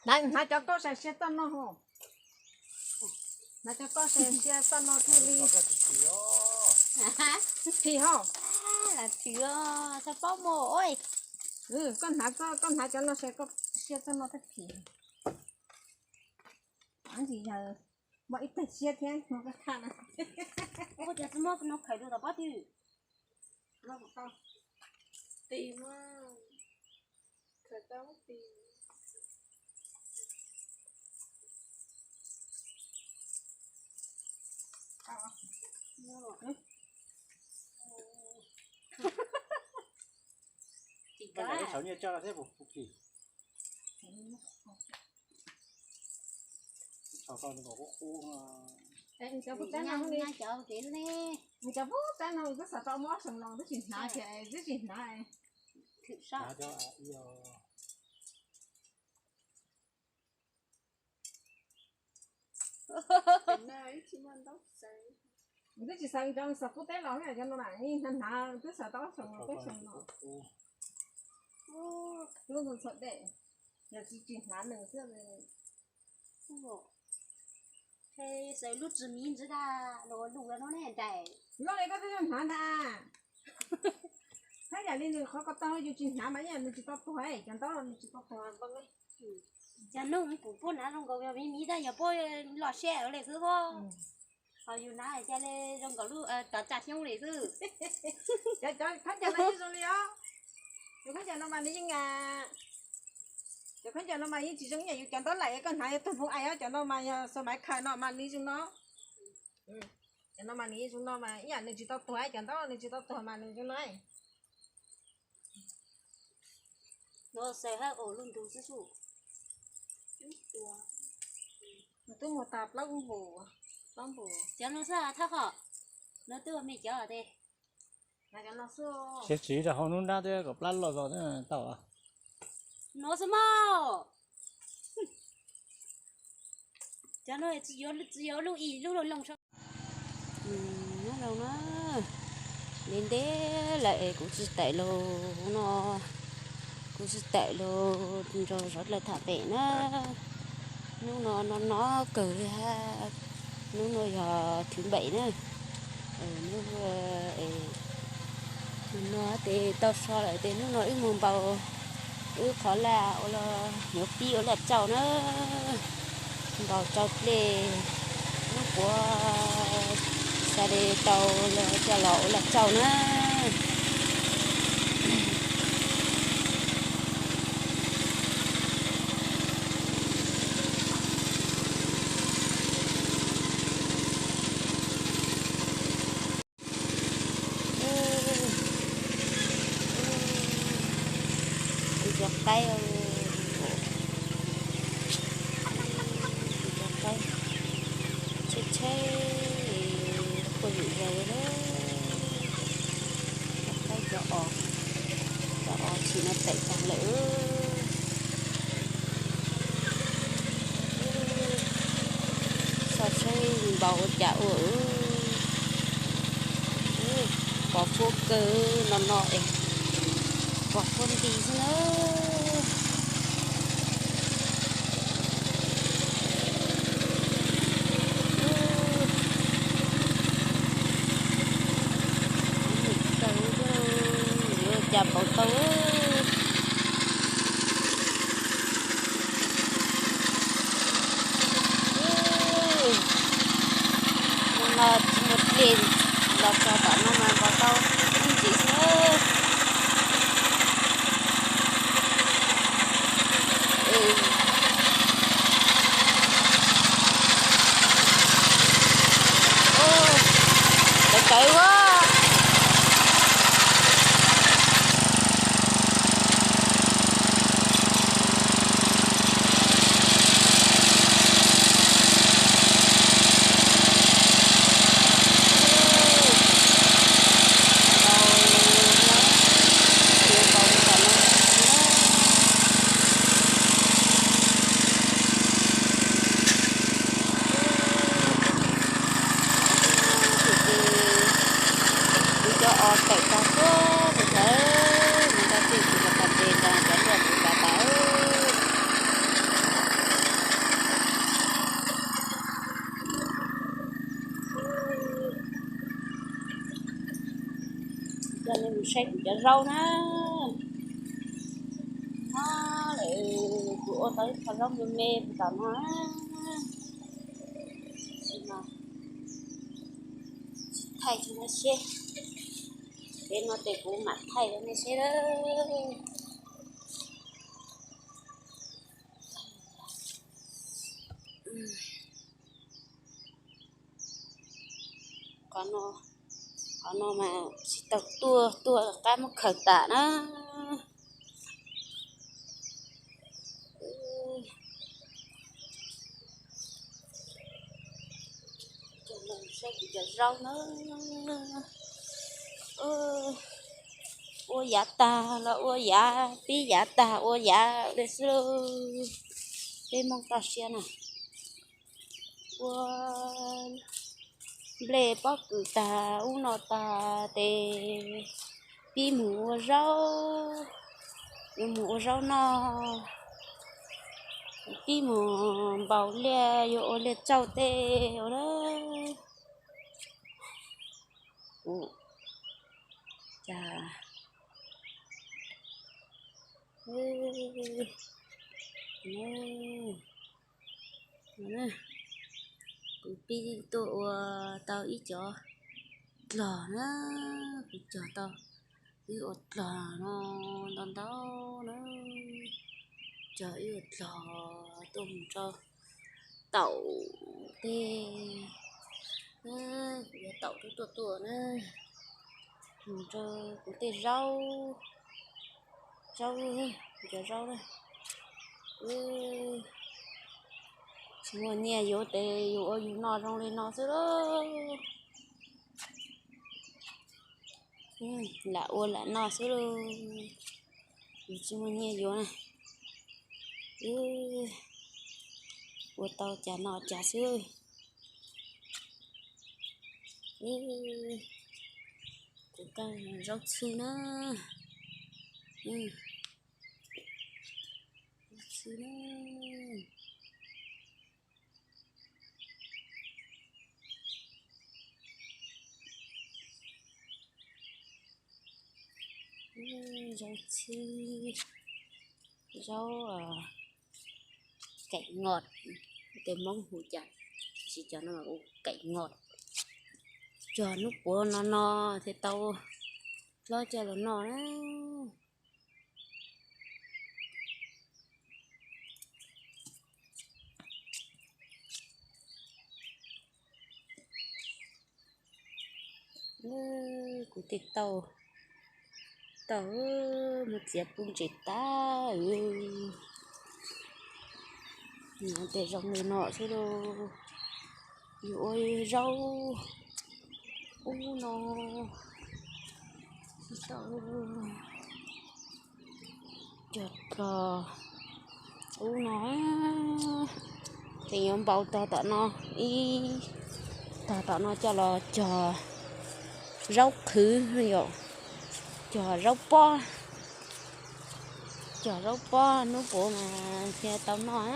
Hnav, hnav cov koj saib siab txoj no hos. Hnav cov koj saib siab txoj no thiaj li phim hos. Phim os, tsis paub mus. Koj hnav, koj hnav cov no saib koj siab txoj no thiaj phim. Ntsis yog muaj ib teg siab thiab no koj tham na. Ua cas tsis muab no khawm rau tom pob twg? Tis mas, khawm tau tis. Tis kav saum nyiaj tsawg thiab puas phim? Cov pub teb no, cov pub teb no twb xav tau muab xyoo no twb tsis hnav ces twb tsis hnav. Twb tsis xav cov xav pub teb los cov no na, hnav hnav twb xav tau xyoo no peb xyoo no. Lub ntxhua dej, yog tsis tsis hnav nws xwb. Xaws lub tsw miv ntsis tag los lus no ne nraim. Lub li koj twb hnav ntag. Thab yam li nws qhov ko taw yus tsis hnav mas ib yam nws tsis tau tuag, cov ntaub los nws tsis tau tuag. Cas nug kuv puab hnav zoo nkaus miv miv tag yog puab los siab li xwb os. Ho yus hnav cas li zoo nkaus lub tov tsa xyoob li xwb. Cov, cov khaub ncaws no yeej zoo li os. Cov khaub ncaws no mas nws yeej, cov khaub ncaws no mas yeej tsis zoo ib yam yus cov ntaub laim koj hnav yog tug hmoov ais os, cov no mas yog xua maiv khaws no mas nws zoo no. Cov no mas nws yeej zoo no mas ib yam nws tsis tau tuag, cov ntaub nws tsis tau tuag mas nws zoo no. No xaws hab ua lub ntug xwb xwb. Nws twb muag tag plaub npus, plaub npus. Cov no xwb thab hom, no twb ua me cov tes. Siab tsis rau hauv hnub nrab twb kom plab loj zog tau. No xwb mas. Cov no tsis yuav lub ib lub loo loo. Nyob zoo na, ntev ntev lawm es kuv tsis tawm los no, kuv tsis tawm los nrog zov dlawg tham pem na. Hnub no no no kawg li hab, hnub no yog thwv npaim na. Hnub no tes tau so lawm tes hnub no wb mus npaus wb qhov laj ua los yuav pib ua laj tsauj na. Npaus tsau dlej, hnub puav xa de tau los coj los ua laj tsauj na. Kuv cov qaib, kuv cov qaib tsheb tsheb, kuj Zaws lawm, cov qaib cov os, cov os tshis no tawm tag lawm. Xyov saib npaum ua cas ua, pos fuab kawg no no es, pos fuab nti xwb na. Ua cas npaum tau. Hnub no tsis muaj dlej los txog tom no mas npog tau ib ntsis xwb. Tawv tawv ua. Kuv cov os tawm tag tuaj mus thawv mus tau tej kuv los tas tes tas cov luaj kuv tas tas. Coj nej mus saib kuv cov zaub na. No lawm, kuv ua tau ib qho zaub me me puas tom no. Tsis no, thaij tsis no seb, peb no ces kuv mam thaij rau nej seb lawm. Qhov no, qhov no mas tsis tau tuaj, tuaj qab muab khaws tas na. Cov no saib kuv cov zaub na. Ua yav tag los ua yav, pib yav tag ua yav li xwb lauj. Peb Hmoob toj siab na. Ua nplej pob kws tag ub no tag ces pib mus ua zaub, yuav mus ua zaub noj, pib mus npaum liaj yuav ua liaj tsauj tej ua na. Kuv, cas, kuv pib tuaj ua tau ib cov dlog na, kuv cog tau ib ua dlog no ntau ntau na, cog ib ua dlog tuaj mus rau taum tej, kuv yuav taum tuaj tuaj tuaj na, mus rau kuv tej zaub, zaub, kuv cov zaub na. Tsis muaj nyiaj yuav ces yus ua yus noj zoo li no xwb lauj. Lam ua lam noj xwb lauj, yus tsis muaj nyiaj yuav na. Ua tau cas noj cas xwb. Kuv kaj zaub txhwb na. Zaub txhwb na. Zaub txhwb, zaub kaim ngos, tej Hmoob hu cas, tiam sis cov no hu kaim ngos. Cog hnub puav no no thiaj tau hlob coj los noj na. Kuv tej tauj, tauj muab txiav pub ntses tas. Tej zoo li no xwb lauj. Yus ua zaub, Ub no, tsis tau, cog tog ub no, ces yuav npau tog tom no, ib tog tom no coj los cog zaub qhwv yom, cog zaub pob, cog zaub pob hnub puav mas thiaj tau noj.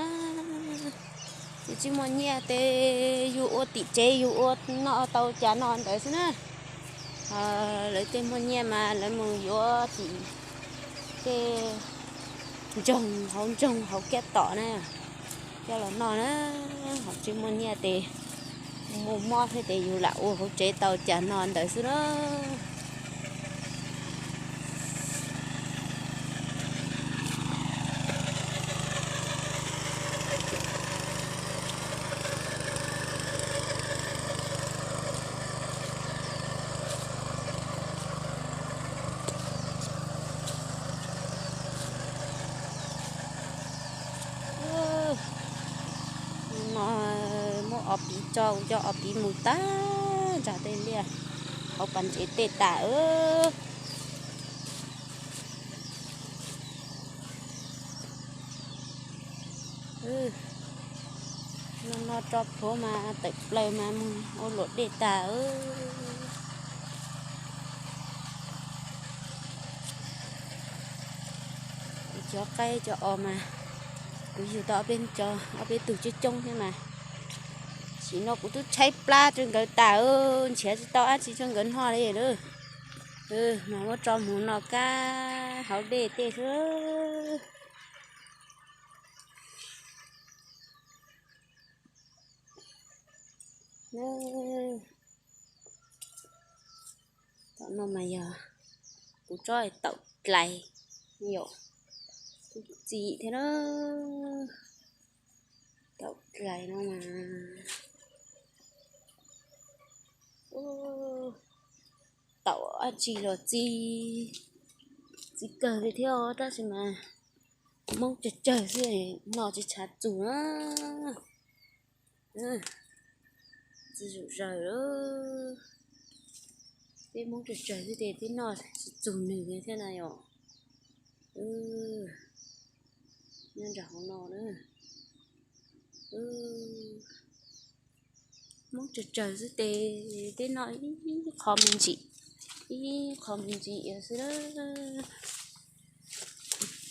Yus tsis muaj nyiaj ces yus ua tim tsev yus ua noj tau cas noj ntawd xwb na. Lawv tej muaj nyiaj mas lawv mus yuav tim tej ntsoog hauv ntsoog hauv kiab tom na, coj los noj na. Ho tsis muaj nyiaj ces mus mob thiab ces yus lam ua hauv tsev tau cas noj ntawd xwb na. No muab ob piv tso, coj ob piv mus tag nrho tej liaj hauv pas ntsev tej tas. No no tso plhuav mas tawm plaws mas mus ua luam dej tas. Cov qaib cov os mas kuv yug tau ob peb, ob peb tug coob coob thiab mas, sim no kuv twb tshaib plab rau nkawd tas, nrhiav tsis tau dab tsi rau nkawd noj li lawm. Mas muab tso mus no kab hauv dej tej xwb. Tom no mas yog kuv tsob taum dlais, yom, kuv txi thiab na. Taum dlais no mas, taum dab tsi los txi, txi kawg li thiab tab sis mas Hmoob tsawg tsawg xwb, noj tsis tshav txug na. Txi zom zaws, peb Hmoob tsawg tsawg xwb ces peb noj tsis txug nws li thiab na yom. Nyob nram hauv no na, Hmoob tsawg tsawg xwb ces peb noj ib qho me ntsis, ib qho me ntsis xwb na.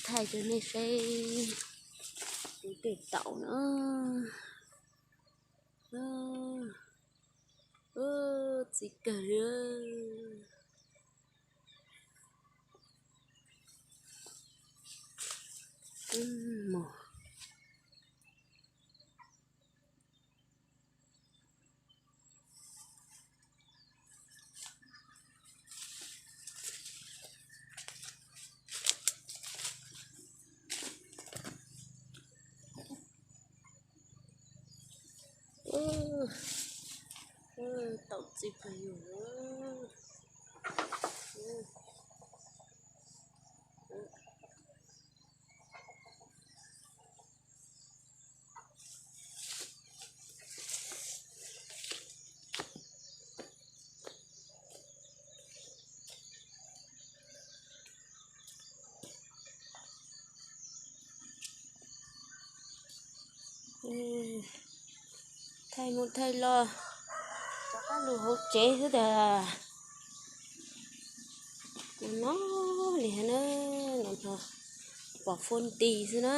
Thaij rau nej saib kuv tej taum na. Txi kawg li. Taum txi pawg yug. Thaij mus thaij los rov qab lug hauv tsev xwb tas. Tus no li hab na, no pom fuab nti xwb na.